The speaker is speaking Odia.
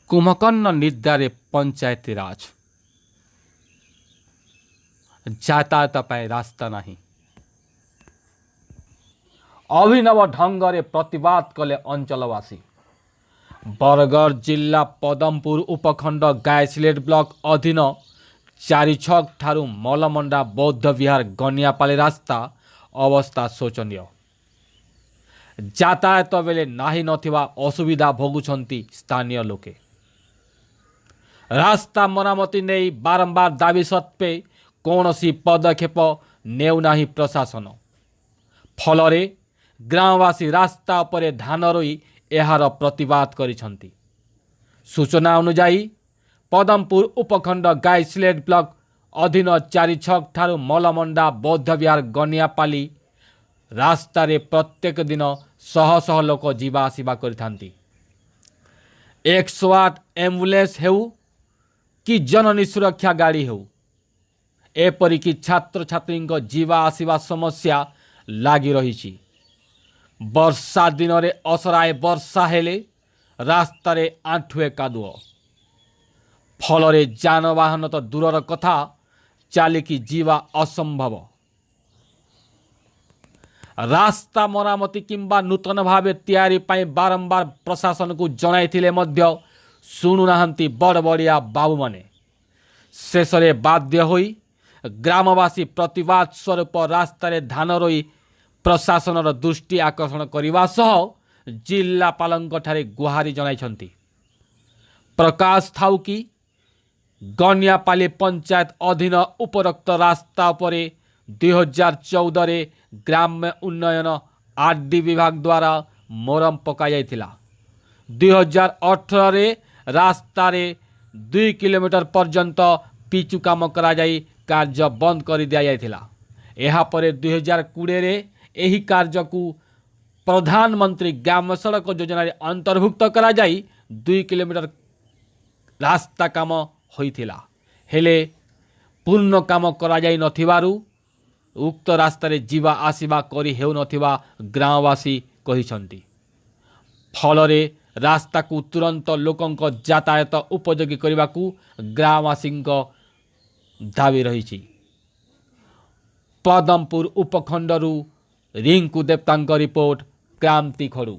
କୁମ୍ଭକର୍ଣ୍ଣ ନିଦ୍ରାରେ ପଞ୍ଚାୟତିରାଜ। ଯାତାୟାତ ପାଇଁ ରାସ୍ତା ନାହିଁ। ଅଭିନବ ଢଙ୍ଗରେ ପ୍ରତିବାଦ କଲେ ଅଞ୍ଚଳବାସୀ। ବରଗଡ଼ ଜିଲ୍ଲା ପଦମପୁର ଉପଖଣ୍ଡ ଗାଇସିଲେଟ ବ୍ଲକ ଅଧୀନ ଚାରିଛକ ଠାରୁ ମଲମଣ୍ଡା ବୌଦ୍ଧ ବିହାର ଗନିଆପାଲି ରାସ୍ତା ଅବସ୍ଥା ଶୋଚନୀୟ। ଯାତାୟାତ ବେଳେ ନାହିଁ ନଥିବା ଅସୁବିଧା ଭୋଗୁଛନ୍ତି ସ୍ଥାନୀୟ ଲୋକେ। ରାସ୍ତା ମରାମତି ନେଇ ବାରମ୍ବାର ଦାବି ସତ୍ତ୍ୱେ କୌଣସି ପଦକ୍ଷେପ ନେଉନାହିଁ ପ୍ରଶାସନ। ଫଳରେ ଗ୍ରାମବାସୀ ରାସ୍ତା ଉପରେ ଧାନ ରୋଇ ଏହାର ପ୍ରତିବାଦ କରିଛନ୍ତି। ସୂଚନା ଅନୁଯାୟୀ, ପଦମପୁର ଉପଖଣ୍ଡ ଗାଇସିଲେଟ ବ୍ଲକ ଅଧୀନ ଚାରିଛକ ଠାରୁ ମଲମଣ୍ଡା ବୌଦ୍ଧବିହାର ଗନିଆପାଲି ରାସ୍ତାରେ ପ୍ରତ୍ୟେକ ଦିନ ଶହ ଶହ ଲୋକ ଯିବା ଆସିବା କରିଥାନ୍ତି। 108 ଆମ୍ବୁଲାନ୍ସ ହେଉ କି ଜନନୀ ସୁରକ୍ଷା ଗାଡ଼ି ହେଉ, ଏପରିକି ଛାତ୍ରଛାତ୍ରୀଙ୍କ ଯିବା ଆସିବା ସମସ୍ୟା ଲାଗି ରହିଛି। ବର୍ଷା ଦିନରେ ଅସରାଏ ବର୍ଷା ହେଲେ ରାସ୍ତାରେ ଆଣ୍ଠୁଏ କାଦୁଅ। ଫଳରେ ଯାନବାହନ ତ ଦୂରର କଥା, ଚାଲିକି ଯିବା ଅସମ୍ଭବ। ରାସ୍ତା ମରାମତି କିମ୍ବା ନୂତନ ଭାବେ ତିଆରି ପାଇଁ ବାରମ୍ବାର ପ୍ରଶାସନକୁ ଜଣାଇଥିଲେ ମଧ୍ୟ ଶୁଣୁନାହାନ୍ତି ବଡ଼ ବଡ଼ିଆ ବାବୁମାନେ। ଶେଷରେ ବାଧ୍ୟ ହୋଇ ଗ୍ରାମବାସୀ ପ୍ରତିବାଦ ସ୍ୱରୂପ ରାସ୍ତାରେ ଧାନ ରୋଇ ପ୍ରଶାସନର ଦୃଷ୍ଟି ଆକର୍ଷଣ କରିବା ସହ ଜିଲ୍ଲାପାଳଙ୍କଠାରେ ଗୁହାରି ଜଣାଇଛନ୍ତି। ପ୍ରକାଶ ଥାଉ କି, ଗନିଆପାଲି ପଞ୍ଚାୟତ ଅଧୀନ ଉପରୋକ୍ତ ରାସ୍ତା ଉପରେ 2014ରେ ଗ୍ରାମ୍ୟ ଉନ୍ନୟନ ଆର୍ ଡି ବିଭାଗ ଦ୍ୱାରା ମୋରମ ପକାଯାଇଥିଲା। 2018ରେ ରାସ୍ତାରେ 2 କିଲୋମିଟର ପର୍ଯ୍ୟନ୍ତ ପିଚୁ କାମ କରାଯାଇ କାର୍ଯ୍ୟ ବନ୍ଦ କରିଦିଆଯାଇଥିଲା। ଏହାପରେ 2020ରେ ଏହି କାର୍ଯ୍ୟକୁ ପ୍ରଧାନମନ୍ତ୍ରୀ ଗ୍ରାମ ସଡ଼କ ଯୋଜନାରେ ଅନ୍ତର୍ଭୁକ୍ତ କରାଯାଇ 2 କିଲୋମିଟର ରାସ୍ତା କାମ ହୋଇଥିଲା। ହେଲେ ପୂର୍ଣ୍ଣ କାମ କରାଯାଇ ନଥିବାରୁ ଉକ୍ତ ରାସ୍ତାରେ ଯିବା ଆସିବା କରି ହେଉନଥିବା ଗ୍ରାମବାସୀ କହିଛନ୍ତି। ଫଳରେ ରାସ୍ତାକୁ ତୁରନ୍ତ ଲୋକଙ୍କ ଯାତାୟାତ ଉପଯୋଗୀ କରିବାକୁ ଗ୍ରାମବାସୀଙ୍କ ଦାବି ରହିଛି। ପଦମପୁର ଉପଖଣ୍ଡରୁ ରିଙ୍କୁ ଦେବତାଙ୍କ ରିପୋର୍ଟ, କ୍ରାନ୍ତି ଖଡ଼ୁ।